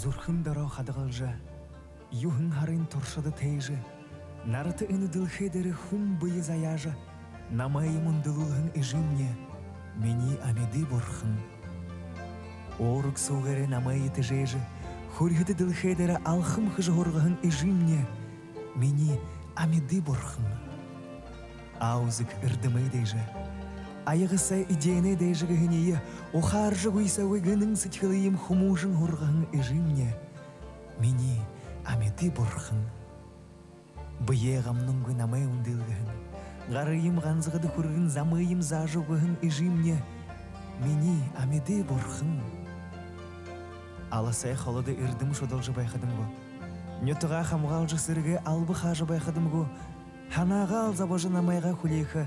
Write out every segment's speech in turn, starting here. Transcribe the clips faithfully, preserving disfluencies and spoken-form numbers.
Зүрхэн доро хадагалжа, юһэн һарын туршада тээжэ, нарата энэ дэлхэй дээрэ хүн бэе заяажа, намайе мүндэлүүлһэн Эжымни, минии амиды Бурхан. Уураг сүүгээрээ намайе тэжээжэ, хүрьһэтэ дэлхэй дээрэ алхам хэжэ һургаһан Эжымни, минии амиды Бурхан. Аба эзэд эрдэмэй дээжэ, аяга сай эдеэнэй дээжэ гэһэниие ухааржа гүйсөөгүй гэнэн сэдьхэлыем хүмүүжэн һургаһан Эжымни, минии амиды Бурхан. Бэеэ гамнангүй намайе үндылгэһэн, гарыем ганзагада хүргэн замыем заажа үгэһэн Эжымни, минии амиды Бурхан. Аласай холодо эрдэм шудалжа байхадам гү, нютагаа хамгаалжа, сэрэгэй алба хаажа байхадам гү, һанаагаал зобожо намайгаа хүлеэхэ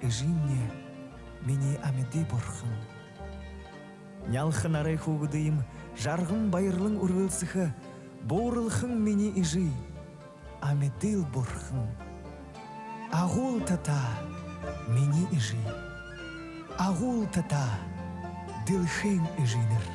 Эжымни, минии амиды Бурхан. Нялха нарай хүүгэдыем жарган баярлан үргэлсэхэ бууралхан минии Эжы, амидал Бурхан. Агуулта та, минии Эжы. Агуулта та, дэлхэйн эжынэр.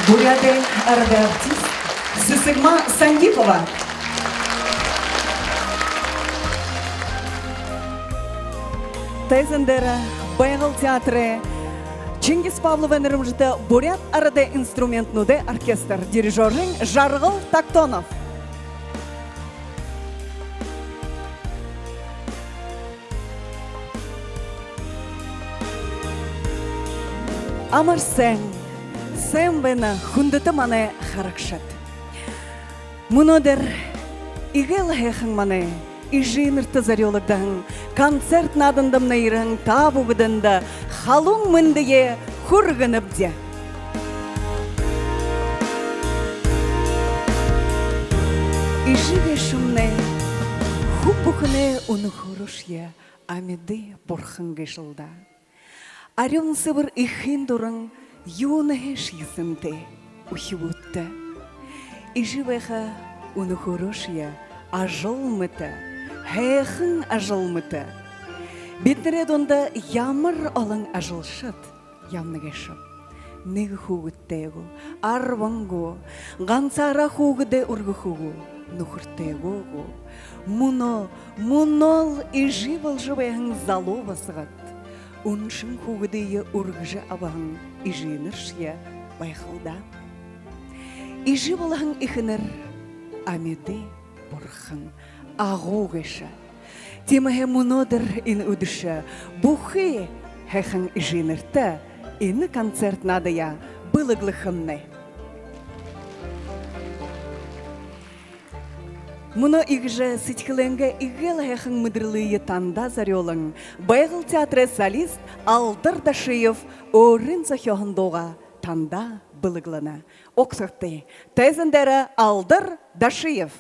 Буряадай арадай артист Сэсэгма Сандипова. Тайзан дээрэ Байгал театрай Чингис Павловай нэрэмжэтэ буряад арадай инструментнүүдэй оркестр, дирижёрынь Жаргал Тактонов. Амар сайн, сайн байна, хүндэтэ манай харагшад. Мүнөөдэр эгээл һайхан манай эжынэртэ зорюулагдаһан концерт наадандамнай ерэһэн та бүгэдэндэ халуун мэндые хүргэнэбди. Эжы гээшэмнай хүн бүхэнэй үнэхөөрөөшье амиды бурхан гээшэл даа. Арюун сэбэр эхын дуран юунһээшье сэнтэй үхибүүдтэ. Эжы байха үнэхөөрөөшье ажал мэтэ, һайхан ажал мэтэ. Бидэнэрэй дунда ямар олон ажалшад ябана гээшэб. Нэгэ хүүгэдтэй гү, арбан гү, гансаараа хүүгэдээ үргэхэ гү, нүхэртэй гү, мүнөө, мүнөөл эжы болжо байһан залуу басагад, үншэн хүүгэдые үргэжэ абаһан эжынэршье байхал даа. Эжы болоһон эхэнэр амиды бурхан, агуу гээшэ. Тиимэһээ мүнөөдэр энэ үдэшэ бүхы һайхан эжынэртэ энэ концерт наадаяа бэлэглэхэмнай. Мүнөө иигэжэ сэдьхэлэйнгээ эгээл һайхан мэдэрэлые танда зорюулан, Байгал театрай солист Алдар Дашиев өөрын зохёоһон дуугаа танда бэлэглэнэ. Угсагты. Тайзан дээрэ Алдар Дашиев.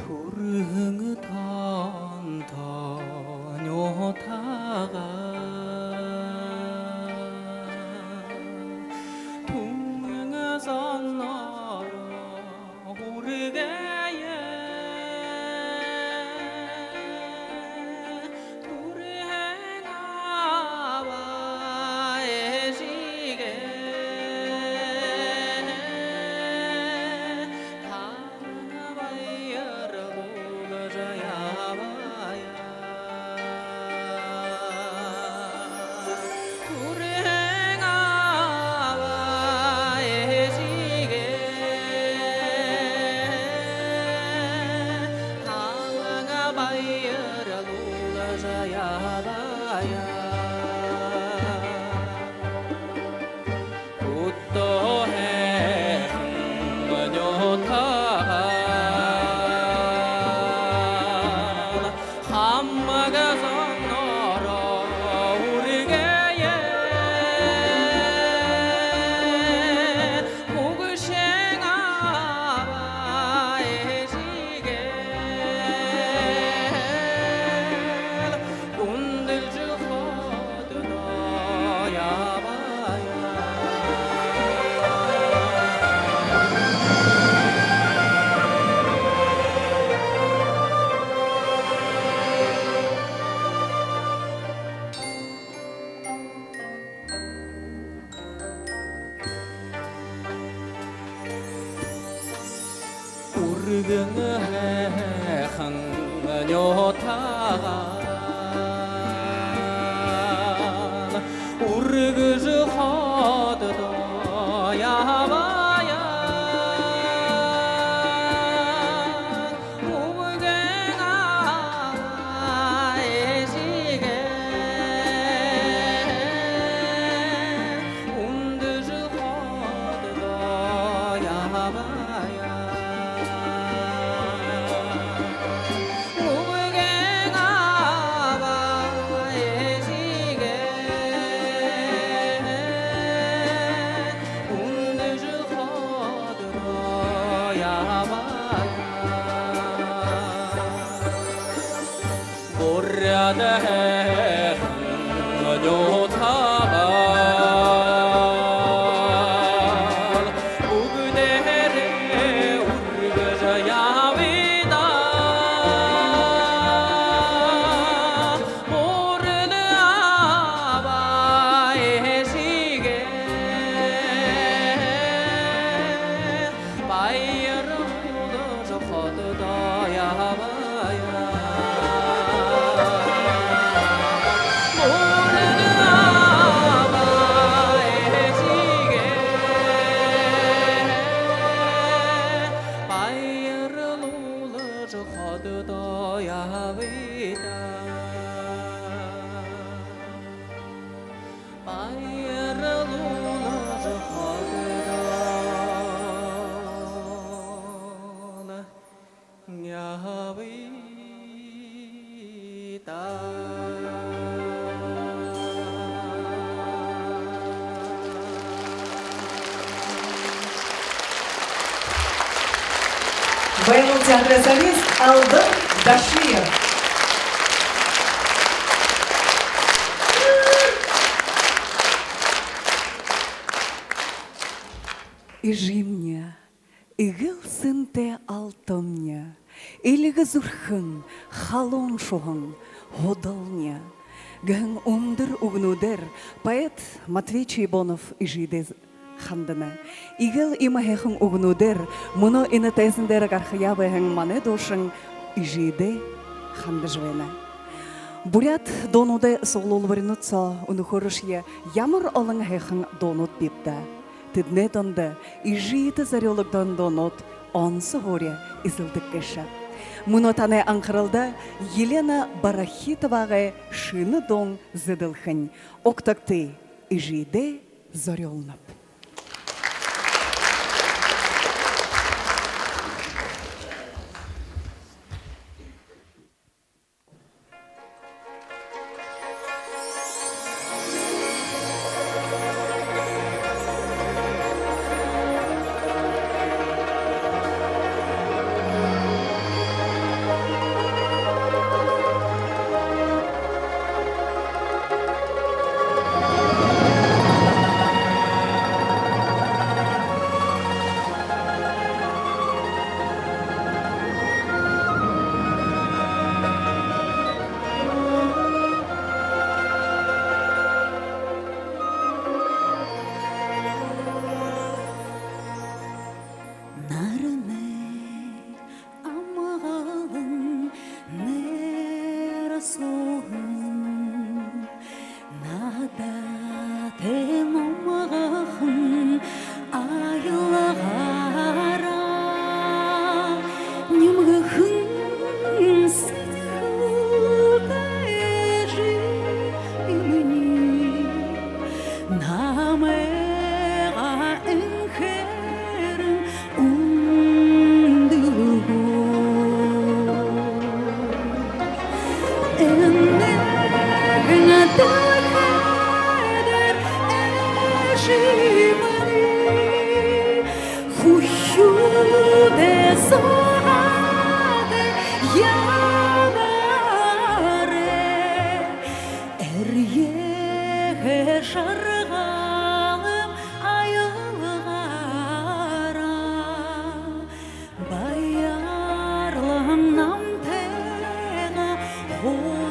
Түргэн тоонто нютагаа, түмэн зоноор үргэе. Түргэн аба эжыгээ табан баярлуулжа ябая. Түргэн аба эжыгээ табан баярлуулжа ябая. Ута һайхан нютагаа, хамаг зоноор үргэе. Үгшэн аба эжыгээ хүндэлжэ хододоо ябая. Түргэн һайхан нютагаа, үргэжэ хододоо ябая. Үбгэн аба эжыгээ хүндэжэ хододоо ябая. Буряад һайхан нютагай бүгэдээрээ үргэжэ ябая даа. Буряад аба эжыгээ баярлуулжа хододоо ябая. Буряад аба эжыгээ баярлуулжа хододоо ябая даа. Баярлуулжа хододоо ябая даа. Байгал театрай солист Алдан Дашиев. Эжымни, эгээл сэнтэй алтамни, эльгэ зүрхэн, халуун шуһан, һудални гэһэн үндэр үгэнүүдээр поэт Матвей Чибонов эжыдээ хандана. Эгээл иимэ һайхан үгэнүүдээр мүнөө энэ тайзан дээрэ гарахаяа байһан манай дуушан эжыдээ хандажа байна. Буряад дуунуудай суглуулбаринууд соо үнэхөөрөөшье ямар олон һайхан дуунууд бииб даа. Тэдэнэй дунда эжыдэ зорюулагдаһан дуунууд онсо һуури эзэлдэг гээшэ. Мүнөө танай анхаралда Елена Барахитовагай шэнэ дуун зэдэлхэнь. Угтагты, эжыдээ зорюулнаб. Наранай амгалан нэрэ сууһан, наһатай тэнэмгэн аялгаараа нимгэхэн сэдьхэлтэй эжымни намайгаа энхээрэн үндылгөө. Энэхэн дэлхэй дээрэ эжымни хүхюутэй зугаатай ябаарай. Эрьеэхэ жаргалам аялгаараа баярлан намтайгаа һуугаарай.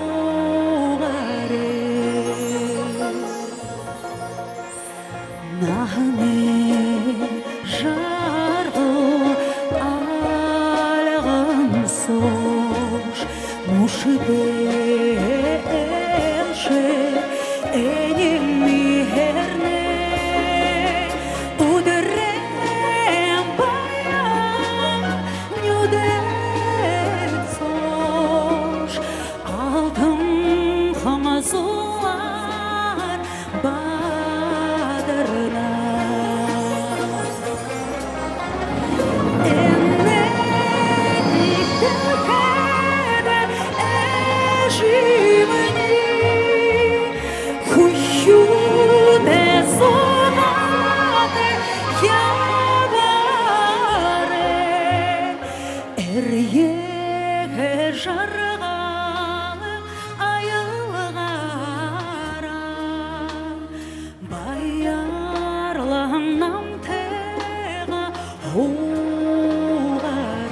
Наһанай жаргал альган соош, мүшэдэй элшэ энеэмни хэрнээ, үдэрэй баян нюдэн соош, алтан хомсголоор бадарна. Энэхэн дэлхэй дээрэ эжымни хүхюу жаргалай аялгаараа баярлан намтайгаа һуугаарай.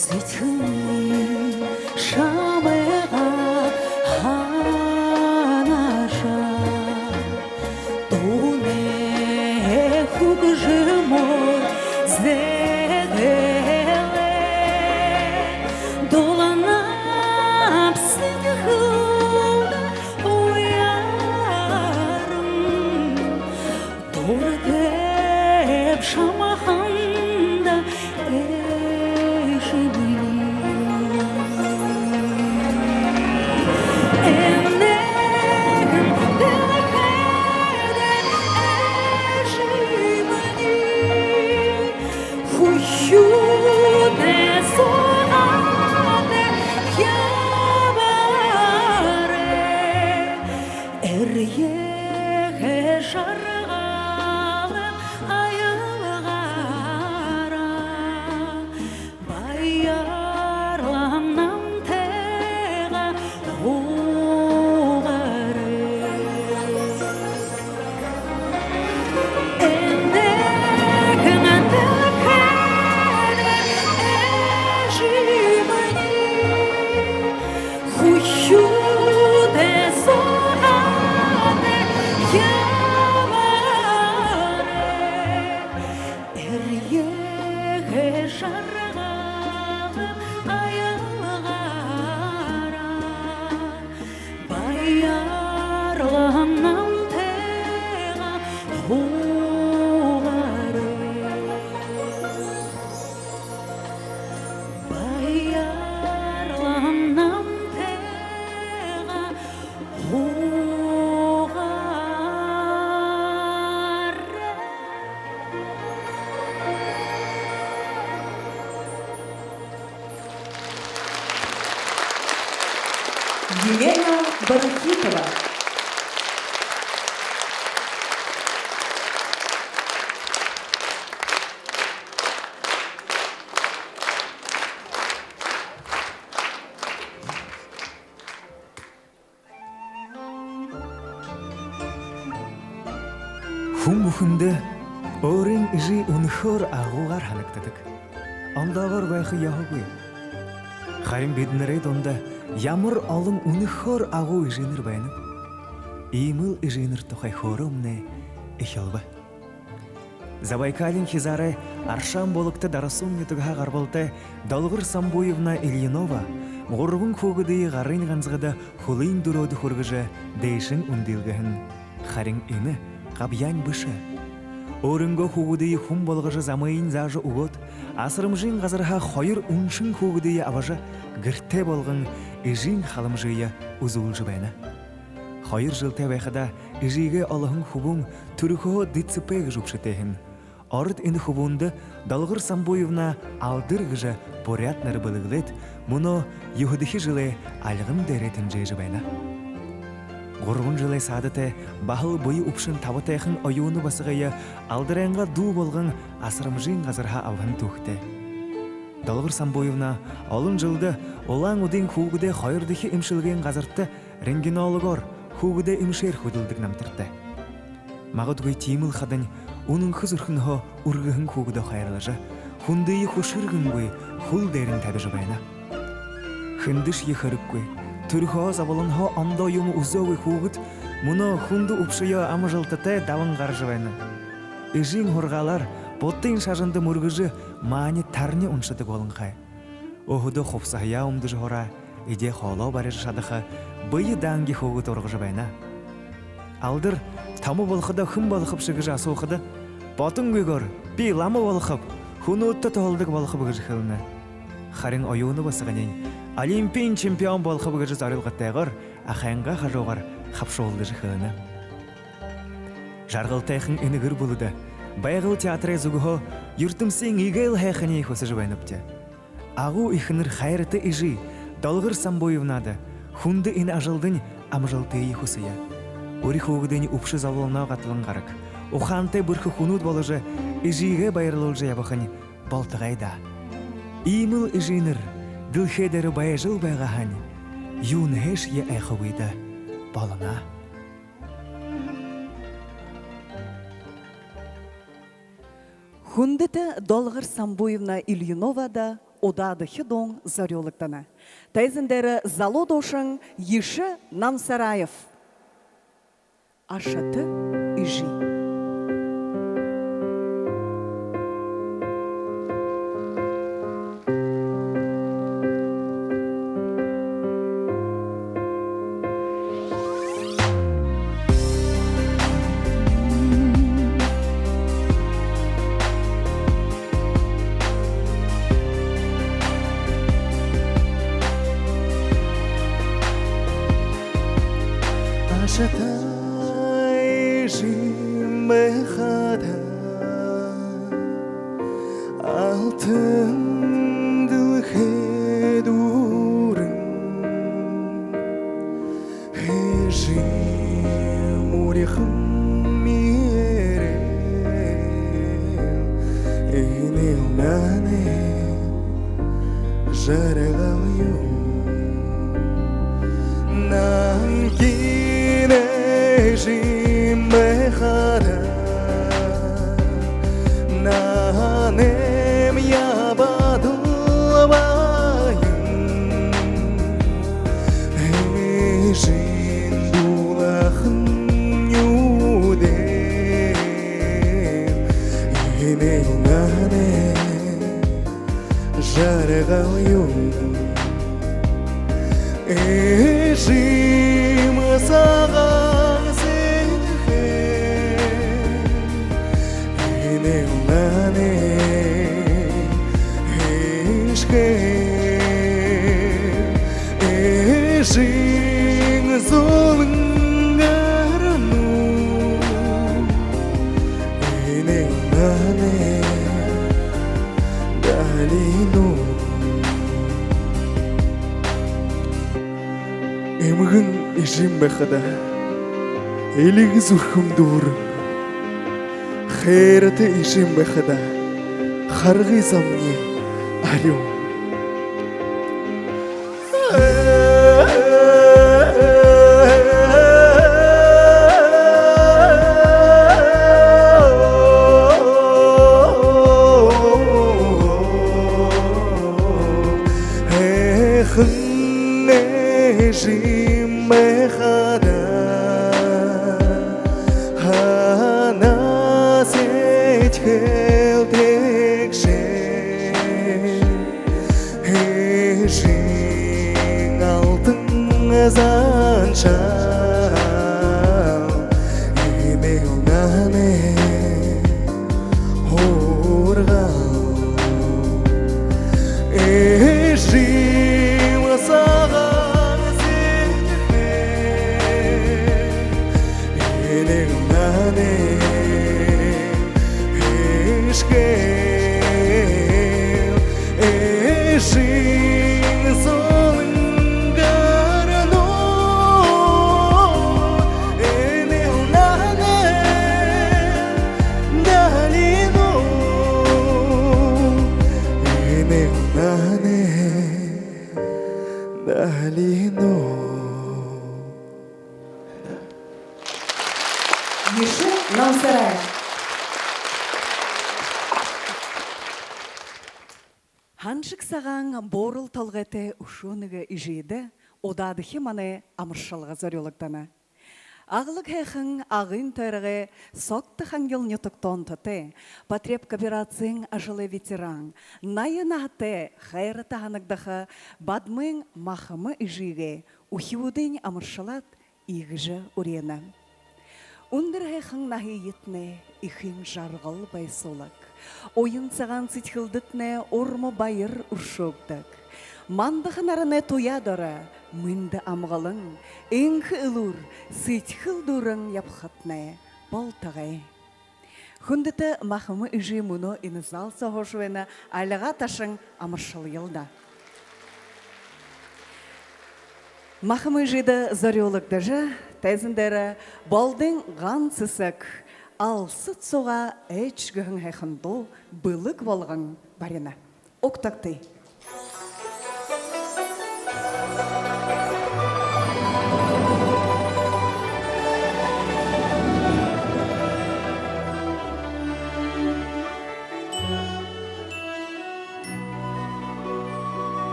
Сэдьхэлэй шамайгаа һанажа, дуунай хүгжэмөөр зэдэлээ. Дууланаб сэдьхэлдээ уяран, дурадайб шамһаа хандаа, эжымни. Энэхэн дэлхэйдэ эжымни хүхюутэй суугаад ябаарай. Эрьехэ жаргалай аялгаараа баярлан намтайгаа һуугаарай. Энэхэн дэлхэйдэ эжымни хүхюутэй суугаад ябаарай. Эрьехэ жаргалай аялгаараа баярлан намтайгаа һуугаарай. Баярлан намтайгаа һуугаарай. Елена Барахитова. Хүн бүхэндэ өөрын эжы үнэхөөр агуугаар һанагдадаг. Ондоогоор байха ёһогүй. Харин бидэнэрэй дунда ямар олон үнэхөөр агуу эжынэр байнаб. Иимэл эжынэр тухай хөөрөөмнай эхилбэ. Забайкалиин хизаарай Аршаан булагта Дарасуун нютагһаа гарбалтай Долгор Самбуевна Ильинова гурбан хүүгэдые гарын ганзагада хүлынь дүрөөдэ хүргэжэ, дээшэнь үндылгэһэн. Харин энэ габьяань бэшэ. Өөрынгөө хүүгэдые хүн болгожо, замыень заажа үгөөд, асарамжын газарһаа хоёр үншэн хүүгэдые абажа, гэртээ болгон, эжын халамжые үзүүлжэ байна. Хоёр жэлтэй байхадаа эжыгээ олоһон хүбүүн түрэхэһөө ДЦП гэжэ үбшэтэй һэн. Ород энэ хүбүүндэ Долгор Самбуевна Алдар гэжэ буряад нэрэ бэлэглээд, мүнөө юһэдэхи жэлээ альган дээрээ тэмжээжэ байна. Гурбан жэлэй саада тээ баһал бэе үбшэн табатайхан оюуна басагые Алдарайнгаа дүү болгон асарамжын газарһаа абаһан түүхэтэй. Долгор Самбуевна олон жэлдэ Улаан-Үдын хүүгэдэй хоёрдохи эмшэлгын газарта рентгенологоор, хүүгэдэй эмшээр хүдэлдэг намтартай. Магадгүй тиимэл хадань үнэнхэ зүрхэнһөө үргэһэн хүүгэдөө хайрлажа, хүндые хүшэргэнгүй хүл дээрэнь табижа байна. Хэндэшье хэрэггүй, түрэхэһөө зоболонһоо ондоо юумэ үзөөгүй хүүгэд мүнөө хүндэ үбшэеэ амжалтатай дабан гаража байна. Эжын һургаалаар бутын шажанда мүргэжэ, маани тарни уншадаг болонхой. Өөһэдөө хубсаһаяа үмдэжэ һураа, эдеэ хоолоо барижа шадаха бэе даанги хүүгэд ургажа байна. Алдар: «Томо болоходоо хэн болохобши?» — гэжэ асуухада, бодонгүйгөөр: «Би лама болохоб, хүнүүдтэ туһалдаг болохоб», — гэжэ хэлэнэ. Харин оюуна басаганиинь: «Олимпиин чемпион болохоб», — гэжэ зорилготойгоор ахайнгаа хажуугаар хабшуулдажа хэлэнэ. Жаргалтайхан энэ гэр бүлэдэ Байгал театрай зүгһөө юртэмсын эгээл һайханиие хүсэжэ байнабди. Агуу эхэнэр хайрата эжы Долгор Самбуевнада хүндэ энэ ажалдань амжалтые хүсэе. Үри хүүгэдынь үбшэ зоболоноо гаталан гараг, ухаантай бэрхэ хүнүүд боложо, эжыгээ баярлуулжа ябахань болтогой даа. Иимэл эжынэр дэлхэй дээрэ байжал байгаа һаань, юунһээшье айхагүйдэ болоно. Хүндэтэ Долгор Самбуевна Ильиновада удаадахи дуун зорюулагдана. Тайзан дээрэ залуу дуушан Еши Намсараев. «Ашата эжы». Ашата эжым байхада, алтан дэлхэй дүүрэн, эжым үрехэн мээрээ энэ нанай жаргал юм. Намгин эжым байхада, нанайм ябадал баян, эжын дуулахан нюдэн, энэ нанай жаргал юм. Эжым сагаан сэхэ, энэ нанай эшхэ, эжын зулан гарнууд, энэ нанай далинууд. Эмгэн эжым байхада, элиг зүрхэм дүүрэн, хайрата эжым байхада, харгы зомни арюун. Һайхан эжым байхада, һанаа сэдьхэлтэйгшэ, эжын алтан заншал, энэ нанай һургаал. Эжым сагаан сэхэ, энэ нанай эшхэ, эжын зулан гарнууд, энэ нанай далинууд, энэ нанай далинууд. Еши Намсараев. Һаншаг сагаан буурал толгойтой үшөө нэгэ эжыдэ удаадахи манай амаршалга зорюулагдана. Аглаг һайхан Агын тойрогой Согто-Хангил нютагта онтотой потребкооперациин ажалай ветеран, наян наһатай, хайрата һанагдаха Бадмын Махама эжыгээ үхибүүдынь амаршалаад, иигэжэ үреэнэ. Үндэр һайхан наһыетнай эхын жаргал баясуулаг. Уян сагаан сэдьхэлдэтнай урма баяр үршөөгдэг. Мандаха наранай туяа доро мэндэ амгалан, энхэ элүүр, сэдьхэл дүүрэн ябахатнай болтогой. Хүндэтэ махамай эжы, мүнөө энэ зал соо һуужа байна, альгаа ташан амаршалъел даа. Махамай эжыдэ зорюулагдажа, тайзан дээрэ Болдын ганса эсэгэ «Алсад суугаа эдишэ» гэһэн һайхан дуу бэлэг болгон барина. Угтагты.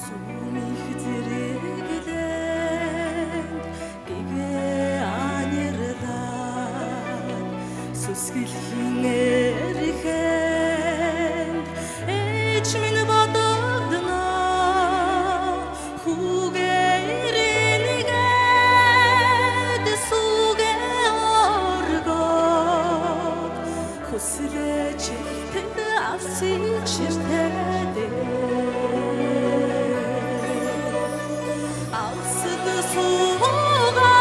Сүмхэ зэрэглэн гэгээ анирдаа, сүсгэлэн эрхэнь эжымни бодогдоно. Хүүгээ эрынь гээд сүүгээ оргоод, хүсэлэй чигтэ алсын шэртээдээ. Алсад суугаа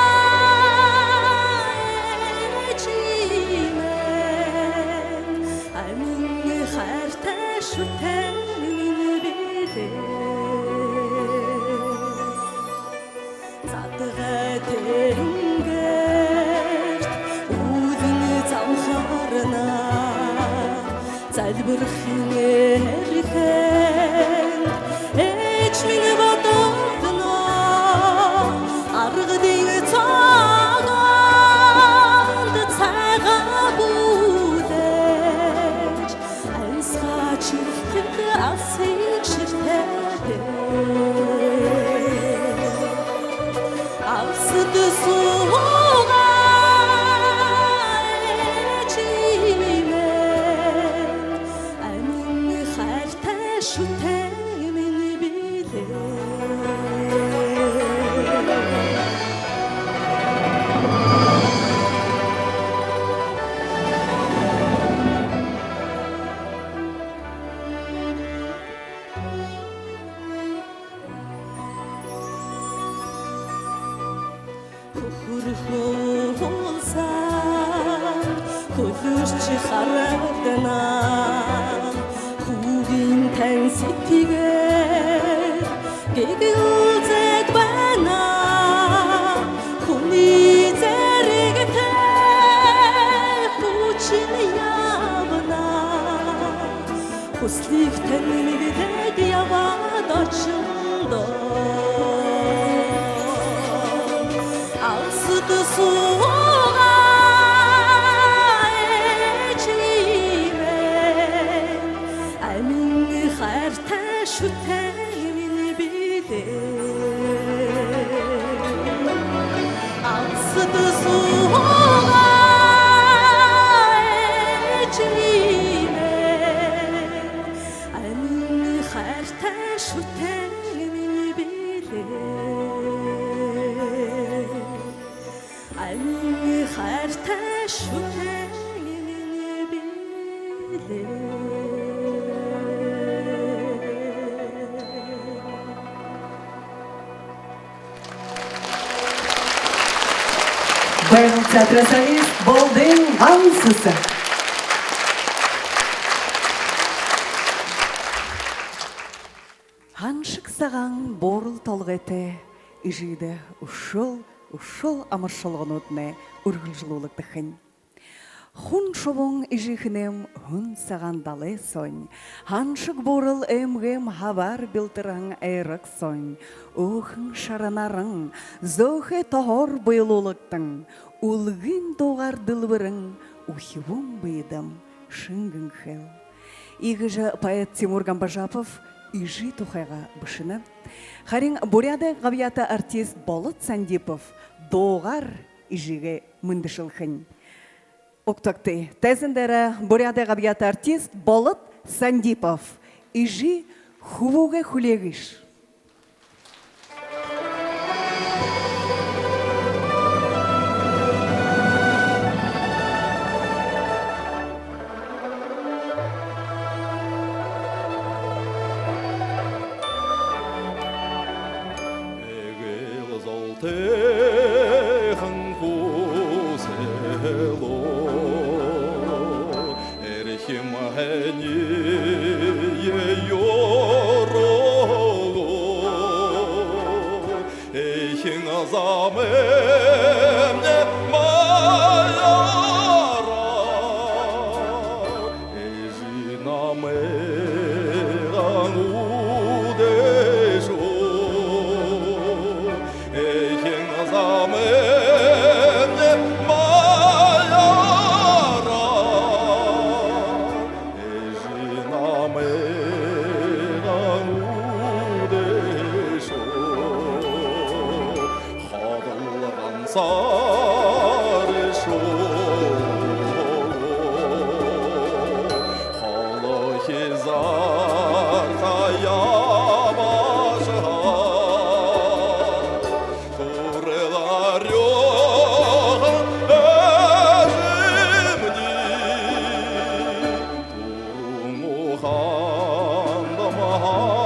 эжымни, амин хайртай шүтэн минии бэлэй. Задгай тэнгэридэ үүлэн замхарна, зальбархын эрхэнь эжымни бодогдоно. Аргадын согондо сайгаа бэлдээд, альсхаа чигтэ алсын шэртээдээ. Алсад суугаа эжымни, амин хайртай шүтэн минии бэлэй. Хүхэрхүүлсэн хүлэршэ харагдана. Хүүгын тайзан сэдьхэл гэгэлзээд байна. Хүнэй зэргэтэй хүчинь ябана. Хүсэлээ тэнгэриһээ ябаад ошоно даа. Алсад суугаа эжымни, амин хайртай шүтэн минии бэлэй. Алсад суугаа эжымни, амин хайртай шүтэн минии бэлэй. Амин хайртай шүтэн минии бэлэй. Байгаль театрай солист Болдын ганса эсэгэ. Һаншаг сагаан буурал толгойтой эжыдэ үшөөл, үшөөл амаршалганууднай үргэлжэлүүлэгдэхэнь. Хун шубуун эжыхэнэйм һүн сагаан далай соонь, һаншаг буурал эмгэйм һабаар бялтарһан айраг соонь, өөхэн шара наран зөөхэй тоһоор буйлуулагдан, үлгын дуугаар дэлбэрэн, үхибүүн бэедэм шэнгэнхээл. Иигэжэ поэт Тимур Гамбажапов эжы тухайгаа бэшэнэ. Харин Буряадай габьяата артист Болот Сандипов дуугаар эжыгээ мэндэшэлхэнь. Угтагты. Тайзан дээрэ Буряадай габьяата артист Болот Сандипов. «Эжы, хүбүүгээ хүлеэгыш». Тэхэн хүсэл лэ эрхим хэнэй ёроо. Эхин замайм маяараа, эжы намайе үдэшөө. Эхин замайм маяараа, эжы намайе үдэшөө. Ходол гансааршуу, холо хизаарта ябашаха. Түрэл арюухан эжымни түрүүн ухаандам һанагдааш.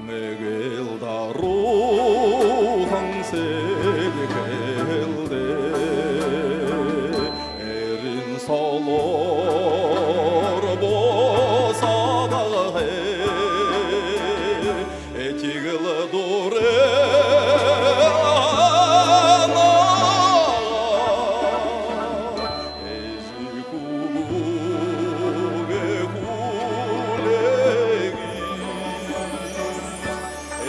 Нэгэл даруухан сэдьхэлдэ эрын солоор бусаадахай. Этигэл дуран эжы хүбүүгээ хүлеэгыш.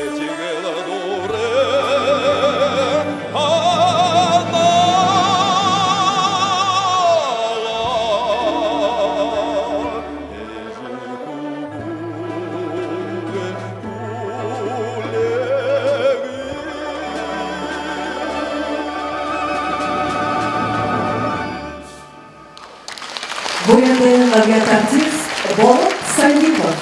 Этигэл дуран Буряадай лауреат артист Болот Сандипов.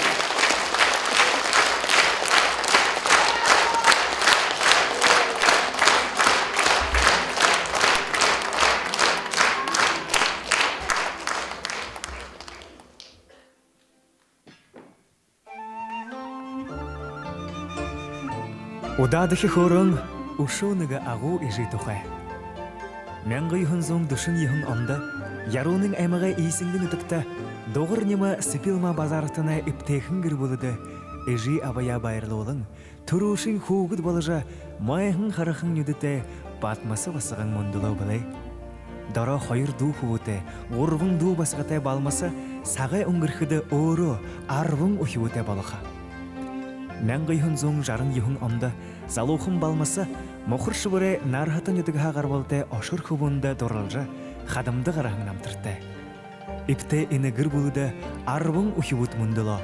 Удаадахи хөөрөөн үшөө нэгэ агуу эжы тухай. Мянга юһэн зуун дүшэн юһэн ондо Яруунын аймагай Исэнгын нютагта Дугар нюуса Сипилма Базаровтанай эбтэйхэн гэр бүлэдэ эжы абаяа баярлуулан, түрүүшын хүүгэд боложо, майхан харахан нюдэтэй Балмаса басаган мүндэлөө бэлэй. Доро хоёр дүү хүбүүтэй, гурбан дүү басагатай Балмаса сагай үнгэрхэдэ өөрөө арбан үхибүүтэй болохо. Мянга юһэн зуун жаран юһэн ондо залуухан Балмаса Мухар-Шэбэрэй Нарһата нютагһаа гарбалтай Ошор хүбүүндэ дурлажа, хадамда гараһан намтартай. Эбтэй энэ гэр бүлэдэ арбан үхибүүд мүндэлөө.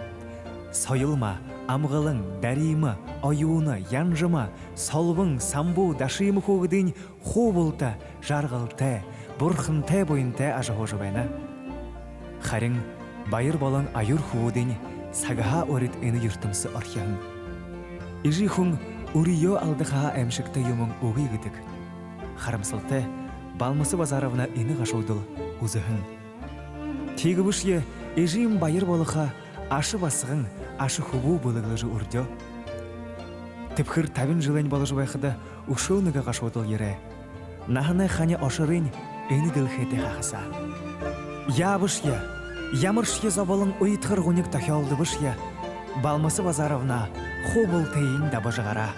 Соёлма, Амгалан, Дарима, Оюуна, Янжама, Солбон, Самбуу, Дашима хүүгэдынь хуу булта жаргалтай, бурхантай буянтай ажаһуужа байна. Харин баяр болон аюур хүбүүдынь сагһаа урид энэ юртэмсэ орхиһон. Эжы хүн үрөө алдахаһаа аймшагтай юумэн үгы гэдэг. Харамсалтай, Балмаса Базаровна энэ гашуудал үзэһэн. Тиигэбэшье эжынь баяр болохо аша басаган, аша хүбүү бэлэглэжэ үрдёө. Тэбхэр табин жэлэйнь боложо байхада үшөө нэгэ гашуудал ерээ. Наһанай хани Ошорынь энэ дэлхэйтэй хахасаа. Яабашье, ямаршье зоболон уйдхар гуниг тохёолдобошье, Балмаса Базаровна хуу бултыень дабажа гараа.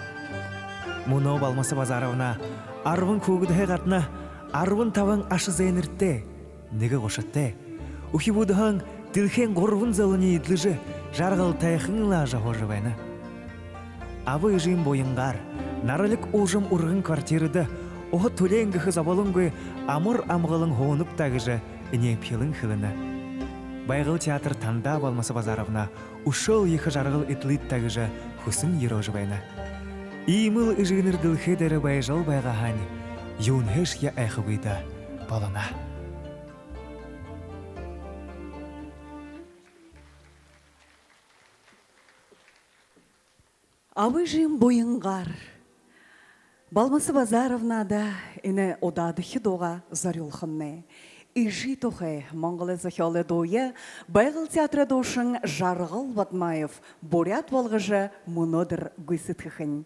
Мүнөө Балмаса Базаровна арбан хүүгэдһээ гадна арбан табан аша зээнэртэй, нэгэ гушатай. Үхибүүдһээнь дэлхэйн гурбан зониие эдлэжэ, жаргалтайхан лэ ажаһуужа байна. Аба эжын буянгаар, наралиг уужам үргэн квартирада уһа түлеэн гэхэ зоболонгүй амар амгалан һуунаб даа гэжэ энеэбхилэн хэлэнэ. Байгал театр тандаа, Балмаса Базаровна, үшөөл ехэ жаргал эдлыт даа гэжэ хүсэн ерөөжэ байна. Иимэл эжынэр дэлхэй дээрэ байжал байгаа һаань, юунһээшье айхагүй даа болоно. Абгайн буянгаар Балмаса Базаровнада энэ удаадахи дуугаа зорюулхамнай. Эжы тухай Монголой зохёолой дууе Байгал театрай дуушан Жаргал Бадмаев буряад болгожо мүнөөдэр гүйсэдхэхэнь.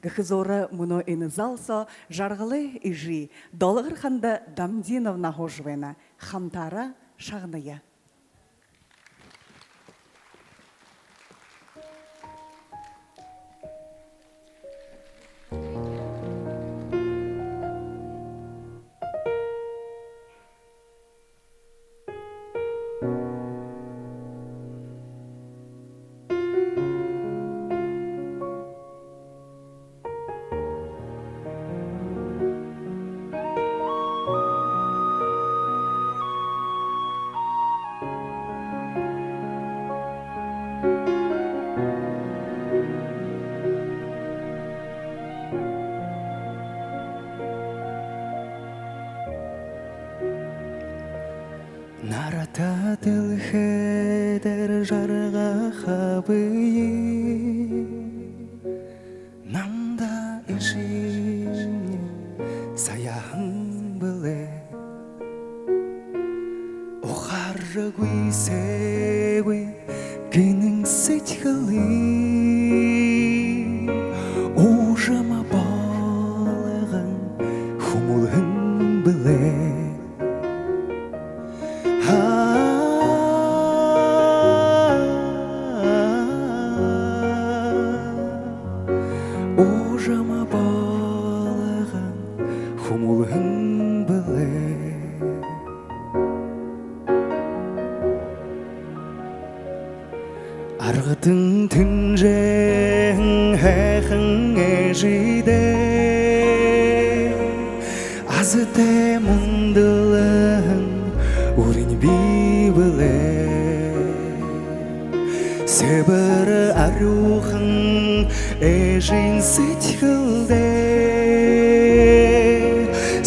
Гэхэ зуура мүнөө энэ зал соо Жаргалай эжы Долгорханда Дамдиновна һуужа байна. Хамтаараа шагная. Нарата дэлхэй дээрэ жаргахаб, намда эжымни саяхан бэлэй. Ухааржа гүйсэгүй гэнэн сэдьхэлээ уужам болгон хүмүлһэн бэлэй. Уужам болгон хүмүлһэн бэлэй. Аргатан тэнжээһэн һайхан эжыдээ азатай мүндэлһэн үринь бии бэлэй. Сэбэр арюухан эжын сэдьхэлдээ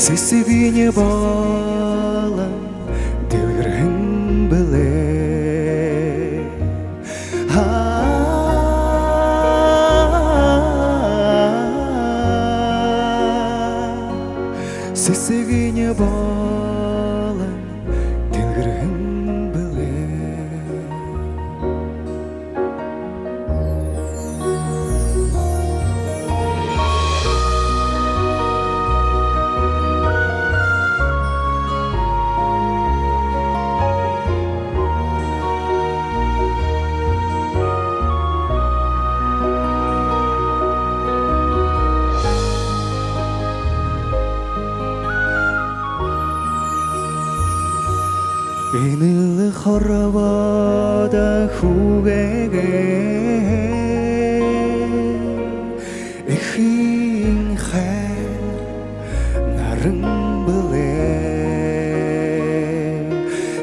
сэсэгынь болон дэлгэрһэн бэлэй. Сэсэгынь болон дэлгэрһэн бэлэй. Энэл хорбоодо хүүгэйгээ эхынь хайр наран бэлэй.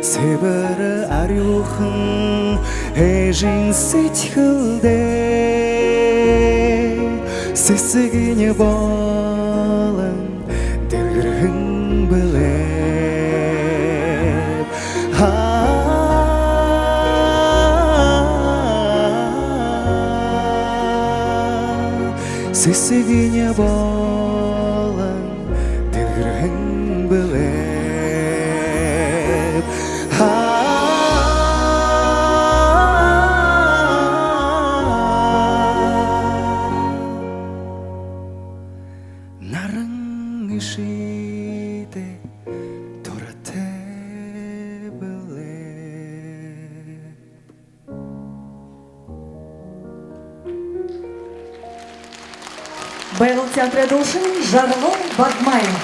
Сэбэр арюухан эжын сэдьхэлдээ сэсэгынь болон дэлгэрһэн бэлэй. Сэсэгынь болон дэлгэрһэн бэлэй. Наран эжыдээ дуратай бэлэй. Байгал театрай дуушан Жаргал Бадмаев.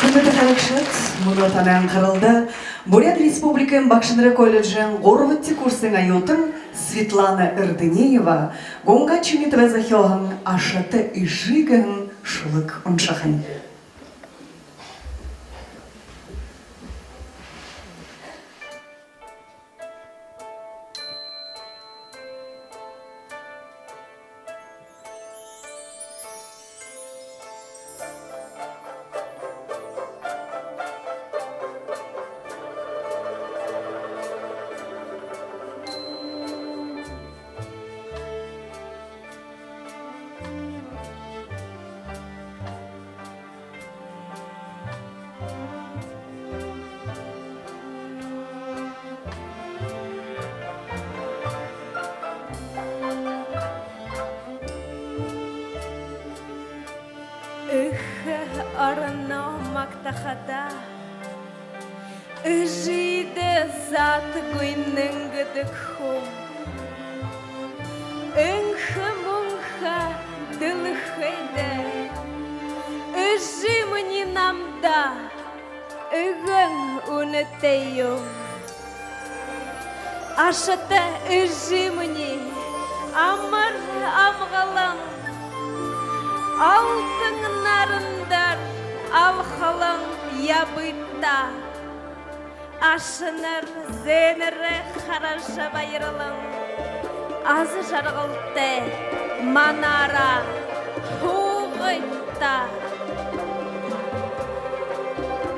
Хүндэтэ харагшад, мүнөө танай анхаралда Буряад Республикын багшанарай колледжын гурбадахи курсын оюутан Светлана Эрдынеева Гунга Чимитовай зохёоһон «Ашата эжы» гэһэн шүлэг уншахань. Ороноо магтахада, эжыдээ заатагүй нэнгэдэг хүн. Энхэ мүнхэ дэлхэйдэ эжымни намда эгээн үнэтэй юм. Ашата эжымни, амар амгалан, алтан нарандар алхалан ябыт даа. Ашанар зээнэрээ хаража баярлан, аза жаргалтай манаараа һуугыт даа.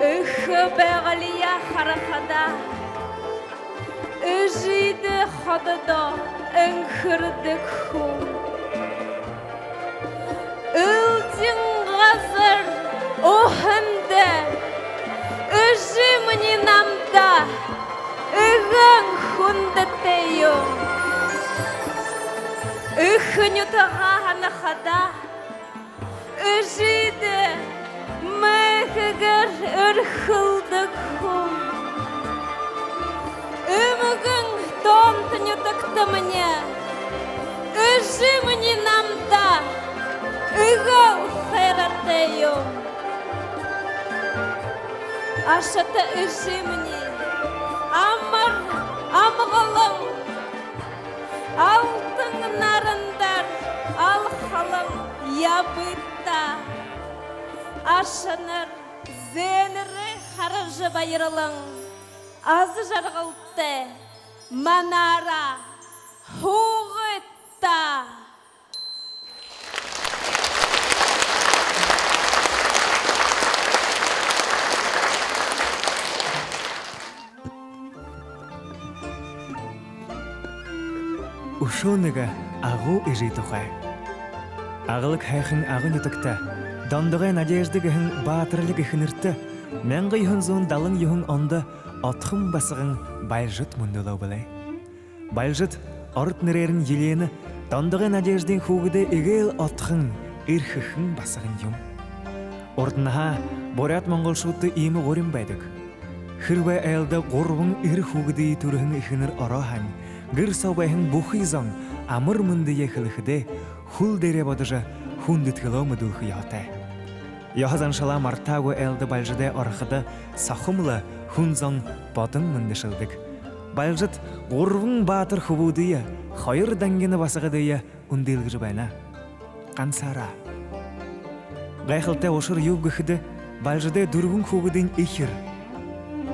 Эхэ Байгалияа харахада, эжыдээ хододоо энхэрдэг хүн. Элдин газар уһанда эжымни намда эгээн хүндэтэй юм. Эхэ нютагаа һанахада, эжыдээ мэхэгээр эрхэлдэг хүн. Эмгэн тоонто нютагтамни эжымни намда эгээл хайратай юм. Ашата эжымни, амар амгалан, алтан нарандар алхалан ябыт даа. Ашанар зээнэрээ хаража баярлан, аза жаргалтай манаараа һуугыт даа. Үшөө нэгэ агуу эжы тухай. Аглаг һайхан Агын нютагта Дондогой Надежда гэһэн баатарлиг эхэнэртэ мянга юһэн зуун далан юһэн ондо Отхон басаган Бальжид мүндэлөө бэлэй. Бальжид, ород нэрээрнь Елена, Дондогой Надеждын хүүгэдэй эгээл отхон, эрхэхэн басаган юм. Урданһаа буряад-монголшуудта иимэ гурим байдаг. Хэрбээ айлда гурбан эрэ хүүгэдые түрэһэн эхэнэр ороо һаань, гэр соо байһан бүхы зон амар мэндые хэлэхэдээ, хүл дээрээ бодожо, хүндэдхэлөө мэдүүлхэ ёһотой. Ёһо заншалаа мартаагүй айлда Бальжидай орходо, сохом лэ хүн зон бодон мэндэшэлдэг. Бальжид гурбан баатар хүбүүдые, хоёр дангина басагадые үндылгэжэ байна. Гансаараа. Гайхалтай ушар юуб гэхэдэ, Бальжидай дүрбэн хүүгэдынь эхир.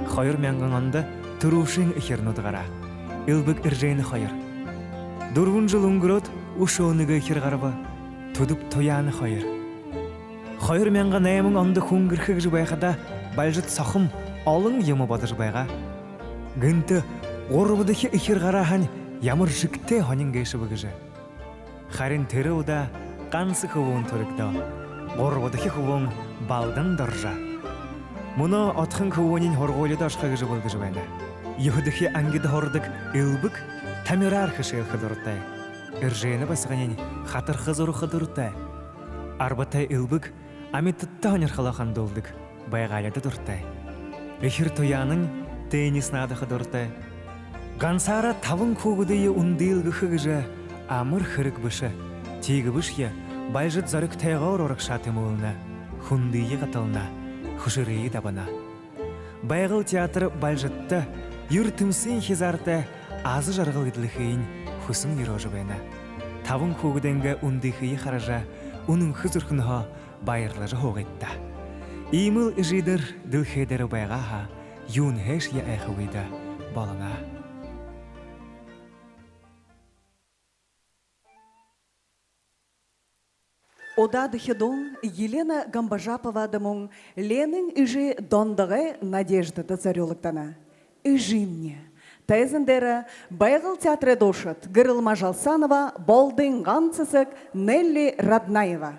Хоёр мянган ондо түрүүшын эхирнүүд гараа. Элбэг Эржена хоёр. Дүрбэн жэл үнгэрөөд, үшөө нэгэ эхир гарба. Түдэб Туяана хоёр. Хоёр мянган найман ондо хүнгэрхэ гэжэ байхадаа, Бальжид сохом олон юумэ бодожо байгаа. Гэнтэ гурбадахи эхир гараа һаань, ямар жэгтэй һонин гээшэб гэжэ. Харин тэрэ удаа ганса хүбүүн түрэгдөө. Гурбадахи хүбүүн Балдан Доржо. Мүнөө отхон хүбүүниинь һургуулида ошохо гэжэ бэлдэжэ байна. Юһэдэхи ангида һурадаг Элбэг тамираар хэшээлхэ дуратай. Эржена басаганиинь хатарха зураха дуратай. Арбатай Элбэг амитадта һонирхолоо хандуулдаг, байгаалида дуратай. Эхир Туяанань теннис наадаха дуратай. Гансаараа табан хүүгэдые үндылгэхэ гэжэ амар хэрэг бэшэ. Тиигэбэшье Бальжид зоригтойгоор урагшаа тэмүүлнэ, хүндые гатална, хүшэрые дабана. Байгал театр Бальжидта юртэмсын хизаартай аза жаргал эдлэхыень хүсэн ерөөжэ байна. Табан хүүгэдэйнгээ үндыхые хаража, үнэнхэ зүрхэнһөө баярлажа һуугыт даа. Иимэл эжыдэр дэлхэй дээрэ байгаа һаа, юунһээшье айхагүйдэ болоно. Удаадахи дуун Елена Гамбажаповада мүн Ленин эжы Дондогой Надеждада зорюулагдана. «Эжымни». Тайзан дээрэ Байгал театрай дуушад Гэрэлма Жалсанова, Болдын ганса эсэгэ Нелли Раднаева.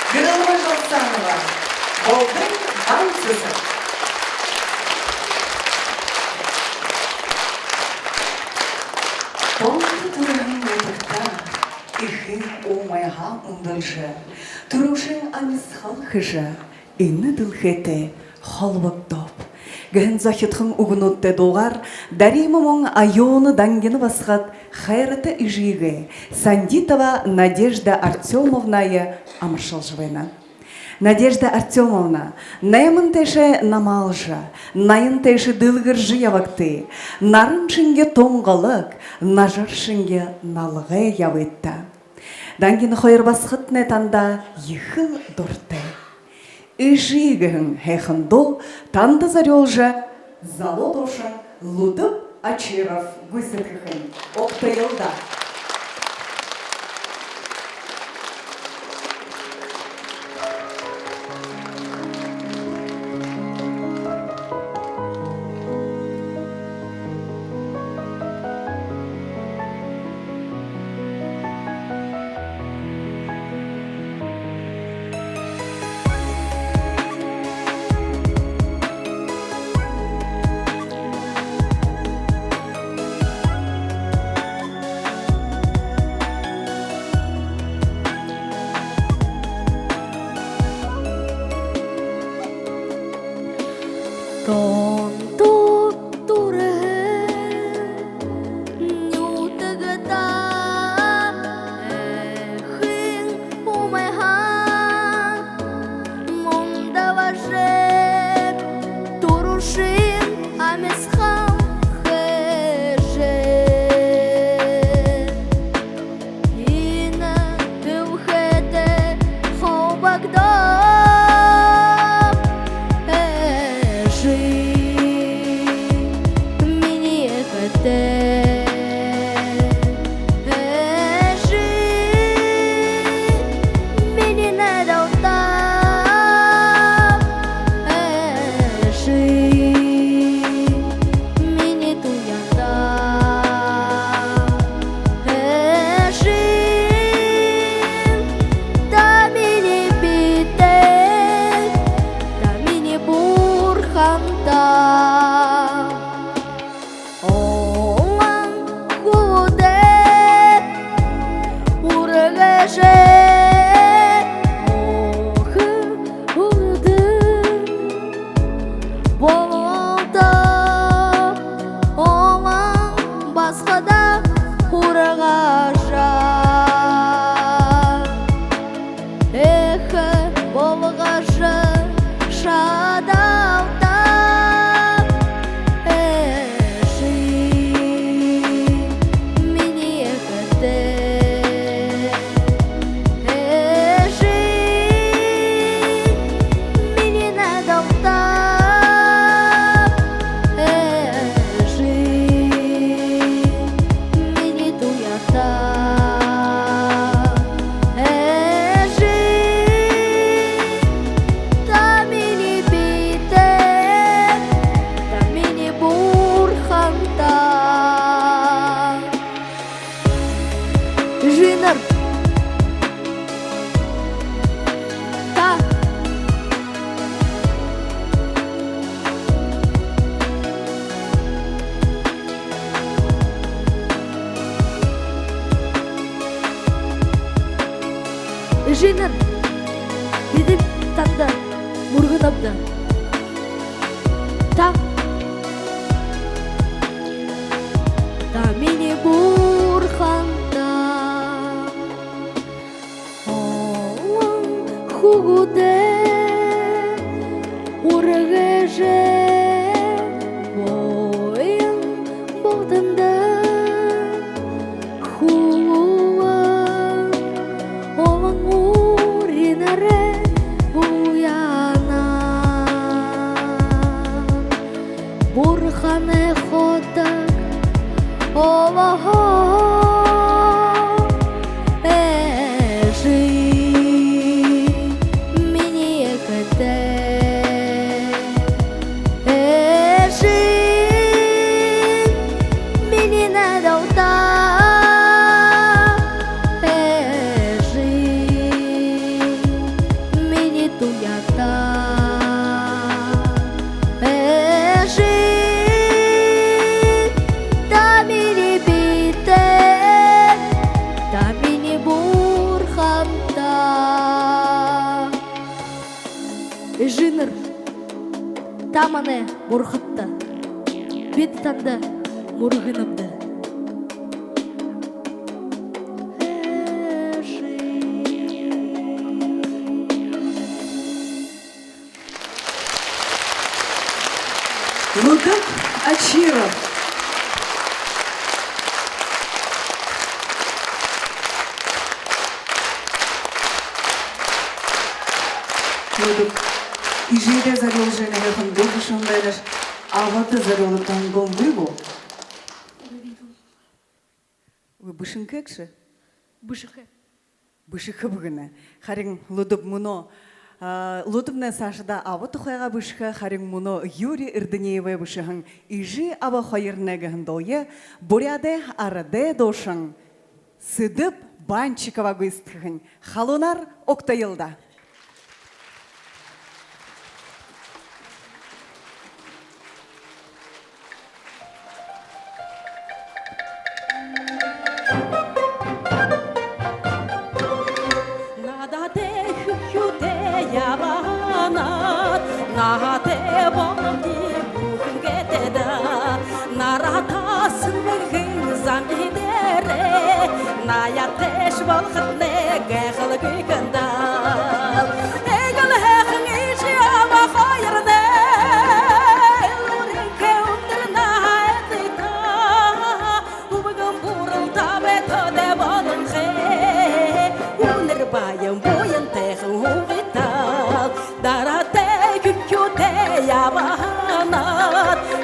Гэрэлмэ Жалсанова, «Болдын дан сэсэг». Тон түрэһэн нютагтаа эхын уумайһаа үндэлжэ, түрүүшын амисхал хэжэ, энэ дэлхэйтэй холбогдооб гэһэн зохидхон үгэнүүдтэй дуугаар Дарима мүн Аюна, Дангина басагад хайрата эжыгээ Сандитова Надежда Артёмовнае амаршалжа байна. Надежда Артёмовна, найман тээшээ намаалжа, наян тээшээ дэлгэржэ ябагты, наран шэнги тунгалаг, нажар шэнги налгай ябыт даа. Дангина хоёр басагатнай танда ехэл дуратай. «Эжы» гэһэн һайхан дуу танда зорюулжа, залуу дуушан Лүдэб Очиров гүйсэдхэхэнь. Угтаял даа. Тон түрэһэн нютагтаа эхын уумайһаа мүндэлжэ, түрүүшын амисхал хэжэ, энэ дэлхэйтэй холбогдооб, эжы минии эхэтэй. Эжы минии найдалтаа, эжы минии туяндаа, эжы та минии бэетэйб, та минии бурхандаа. Олон хүбүүдэй үргэжэ, өөһэд хүбүүдэй бололто, олон басагадаа үргэжэ, эхэ болгожо шадалта, эжы минии эхэтэй, эжы минии найдалтаа, эжы минии туяндаа, эжы та минии бэетэйб, та минии бурхандаа. Эжынэр, та. Эжынэр, бидэ танда мүргэнэбди. Та. Та минии бурхандаа. Олон хүбүүдэй үргэжэ, буян бултанда хүбүүн, олон үри нарай буян Эжынэр, та манай бурхадта, бидэ танда мүргэнэбди. Лудаб Очиров. Лудаб, эжыдээ зорюулжа нэгэ һайхан дуу бэшэһэн байнаш, абата зорюулаад танил гү? Үгы, бэшэнхэй гүш? Бэшэхэ. Бэшэхэб гэнэ. Харин Лудаб мүнөө, а, Лудабнай саашадаа аба тухайгаа бэшэхэ, харин мүнөө Юрий Эрдынеевэй бэшэһэн «Эжы аба хоёрнай» гэһэн дууе Буряадай арадай дуушан Сэдэб Банчикова гүйсэдхэхэнь. Халуунаар угтая даа. Наадаатай, хүхюутэй ябаһан наһатай болооб даа бүхэн гээд даа. Нараатайшье мэхэхэн замби дээрээ, наяатайшье болоходнай гайхалгүй гэнэ даа. Эгээл һайхан эжы аба хоёрнай, элүүрынхэй үндэр наһатайдаа, үбгэн буурал табяад, тэдэ болонхой үнэр баян буянтайхан һуугыт даа. Дараатай, хүхюутэй ябаһан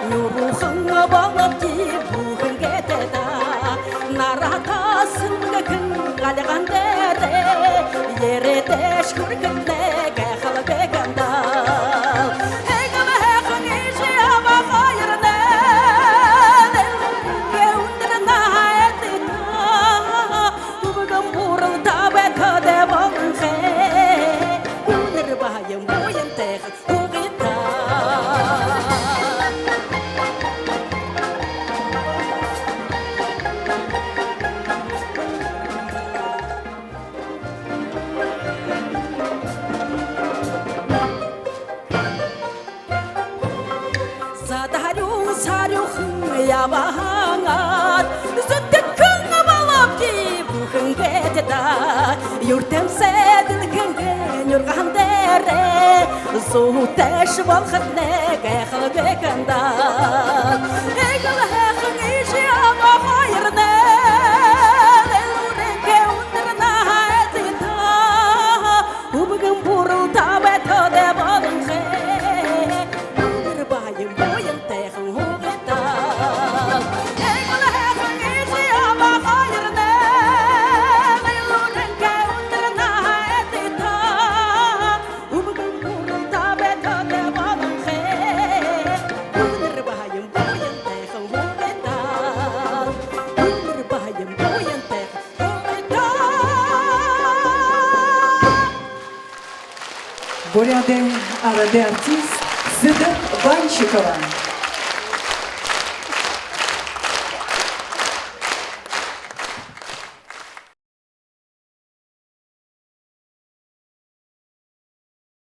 нюурынхан болооб даа бүхэн гээд даа. Нараатайшье мэхэхэн гальган дээрээ, ерээдүйшье хүрэхэднай гайхалгүй гэнэ даа. Эгээл һайхан эжы аба хоёрнай, элүүрынхэй үндэр наһатайдаа, үбгэн буурал табяад, тэдэ болонхой үнэр баян буянтайхан һуугыт даа. Садарюун сарюухан ябаһан, зүдхэхэн болооб даа бүхэн гээд даа. Юртэмсэ дэлхэйн нюрган дээрээ, зуутайшье болоходнай гайхалгүй гэнэ даа. Эгээл һайхан эжы аба хоёрнай, элүүрынхэй үндэр наһатайдаа, үбгэн буурал табяад, тэдэ болонхой үнэр баян буянтайхан һуугыт даа. Эгээл һайхан эжы аба хоёрнай, элүүрынхэй үндэр наһатайдаа, үбгэн буурал табяад, тэдэ болонхой үнэр баян буянтайхан һуугыт даа. Үнэр баян буянтайхан һуугыт даа. Буряадай арадай артист Сэдэб Банчикова.